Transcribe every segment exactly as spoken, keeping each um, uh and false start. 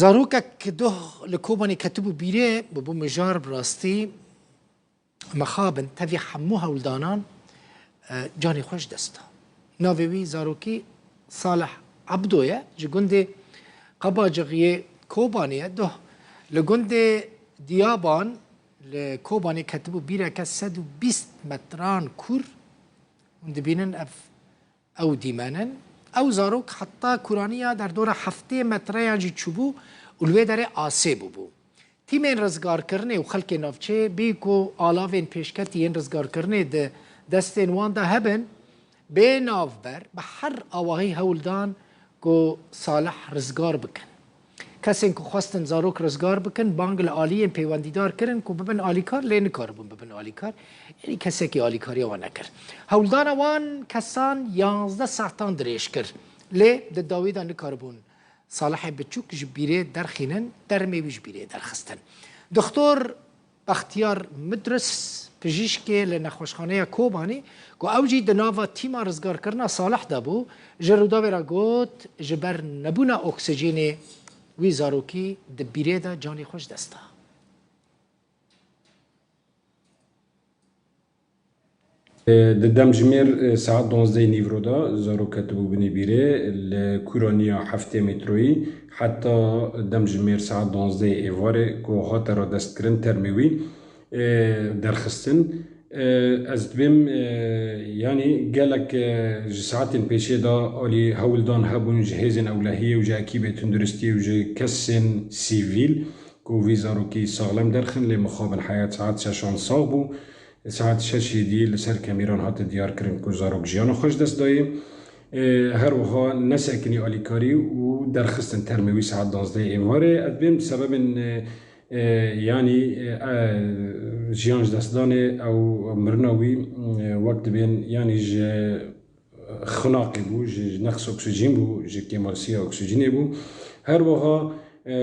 Zarokek doh li Kobanê ketibû bîrê, bûbû mijar, bi rastî mixabin tevî hemû hewldanan, e, canê xwe ji dest da. Navê wî zarokî Salih Ebdo ye, ji gundê Qebacixiyê Kobanê ye. Doh li gundê Diyaban li Kobanê ketibû bîreke sed û bîst metran kûr. Hûn dibînin ev ew dîmen in. Ew zarok heta kûraniya derdora heftê metreyan jî çûbû û li wê derê asê bûbû. Tîmên rizgarkirinê û xelkê navçeyê bê ku alavên pêşketî yên rizgarkirinê di destên wan de hebin, bê navber bi her awahî hewl dan ku Salih rizgar bikin. Kesên ku xwestin zarok rizgar bikin, bang li aliyên peywendîdar kirin ku bibin alîkar, lê nikaribûn bibin alîkar. Yanî kesekî alîkariya wan nekir. Hewldana wan kesan yanzdeh saetan dirêj kir. Lê di dawî de nikaribûn Salihê biçûk ji bîrê derxînin, termê wî ji bîrê derxistin. Doktor Bextiyar Midris, pijîşkê li nexweşxaneya Kobanê, ku ew jî di nava tîma rizgarkirina Salih de bû, ji Rûdawê re got, ji ber nebûna oksijênê wî zarokî di bîrê de canê xwe ji dest da. Di demjimêr, e, saet duwazdehê nîvro de zarok ketibû binê bîrê, li kûraniya heftê metroyî heta demjimêr saet duwazdehê êvarê ku hate radestkirin termê wî, e, derxistin. E, ez dibêm, e, yanî gelek, e, ji saetên pêşê de alî hewldan hebûn ji hêzên ewlehiyê û ji ekîbê tunduristiyê û ji kesên sivîl ku vî zarokî saxlem derxin, lê mixabin heyat saet şeşan sax bû. Saet şeşê dî li ser kemîran hate diyarkirin ku zarok jiyana xwe ji dest dayê. E, her wiha nesekinî alîkarî û derxistin termê wî saet duwazdehê êvarê. Ez dibêm sebebên, e, e, yanî, e, e, jiyan ji destdanê ew mirina wî, e, wek dibên yanî ji xunaqê bû, ji, ji neqs oksijîn bû, ji kêmasiya oksijînê bû. Her wiha, e,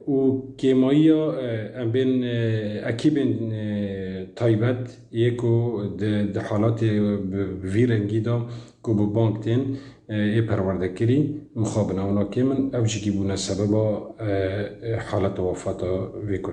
û kêmayiya, e, em bên, e, ekîbên, e, taybet yê ku di, di halatê bi, bi vî rengî de ku bi bang tên, e, ê perwerdekirî mixabin ew nakê min, ev jî bûne sebeba, e, e, haleta wefata vê kur.